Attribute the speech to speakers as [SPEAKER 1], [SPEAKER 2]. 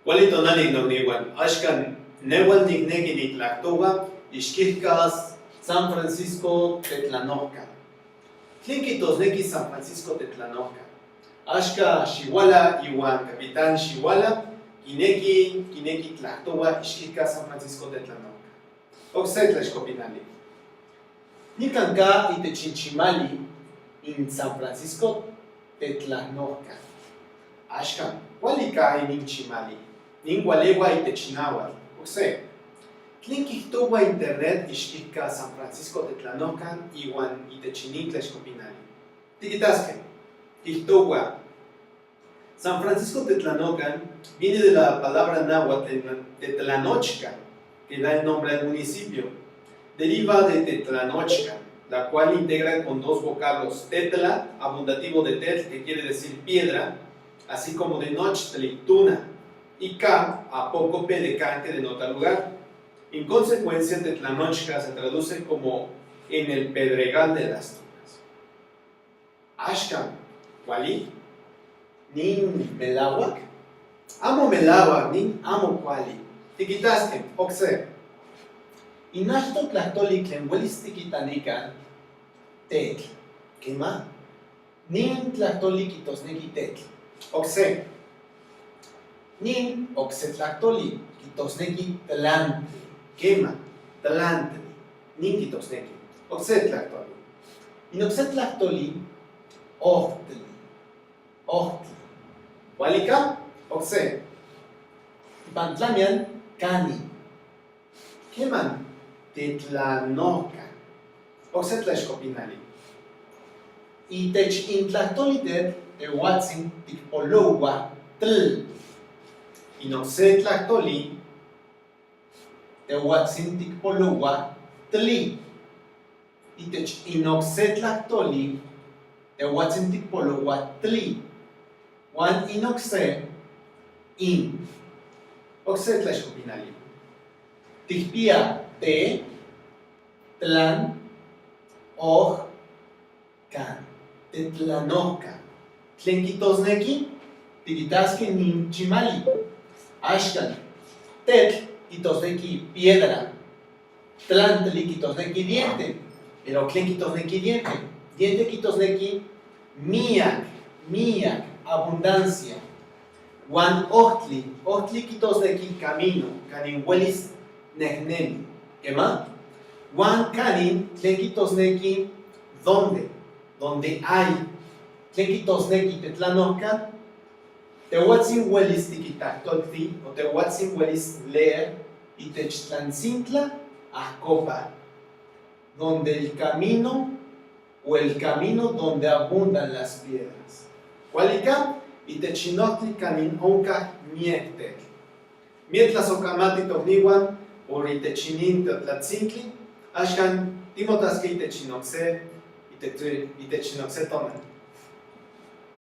[SPEAKER 1] Kuali tonali nokniwan, axkan nehua nikneki nitlahtoua ixquihcas San Francisco Tetlanohca. Tlen quihtosneki San Francisco Tetlanohca? Axka xiuala iuan Capitán xiuala kineki kineki tlahtoua ixquihca San Francisco Tetlanohca. Okse tlaixcopinali. Nican ca itech in chimali in San Francisco Tetlanohca. Axkan, kuali ka inin chimali, nin ualeua itech nahuatl. Okse, tlen kijtoua internet ixquihca San Francisco Tetlanohcan iuan itech inin tlaixcopinali? Tiquitaske. Kijtoua, San Francisco Tetlanohcan viene de la palabra náhuatl Tetlanochca, que da el nombre al municipio. Deriva de Tetlanochca, la cual integra con dos vocablos tetla, abundativo de tetl, que quiere decir piedra, así como de nochtli, tuna, y ka, apócope de can, que denota lugar. En consecuencia, Tetlanochca se traduce como en el pedregal de las tunas. Axkan, kuali? Nin melahuac? Amo melahuac, nin amo kuali. Tiquitasque, okse. In achto tlahtoli tlen huelis tiquita nican, tetl. Quema? Nin tlahtoli quitosnequi tetl. Okse. Nin okse tlahtoli quitosnequi tlantli. Quema, tlantli. Nin quitosnequi. Okse tlahtoli. In okse tlahtoli, ohtli. Ohtli. Kuali ka? Okse. Ipan tlamian, kani. Queman, Tetlanohca. Okse tlaixcopinali. Itech in tlahtoli tetl tehuatzin tikpoloua tl. In okse tlahtoli tehuatzin tikpoloua tli. Itech in okse tlahtoli tehuatzin tikpoloua tli. Huan in okse, in. Okse tlaixcopinali. Tikpia te, tlan, oj, kan. Tetlanohca. Tlen quitosnequi? Tiquitasque nin chimali. Axkan, tetl quitosnequi piedra. Tlantli quitosnequi diente. Pero tlen quitosnequi diente? Diente quitosnequi miac, miac, abundancia. Huan ohtli, ohtli quitosnequi camino, canin huelis nehnemi. Quema? Huan canin tlen quitosnequi donde, donde hay. Tlen quitosnequi Tetlanohca? Tehuatzin huelis tiquitahtolti o tehuatzin huelis leer itech tlantzintla ajcopa, donde el camino o el camino donde abundan las piedras. Kuali ka? Itech in ohtli kanin onkah miek tetl. Miek tlasocamati tokniwan por itech inin teotlatzintli, axkan timotasque itech in okse, itech in okse tonal.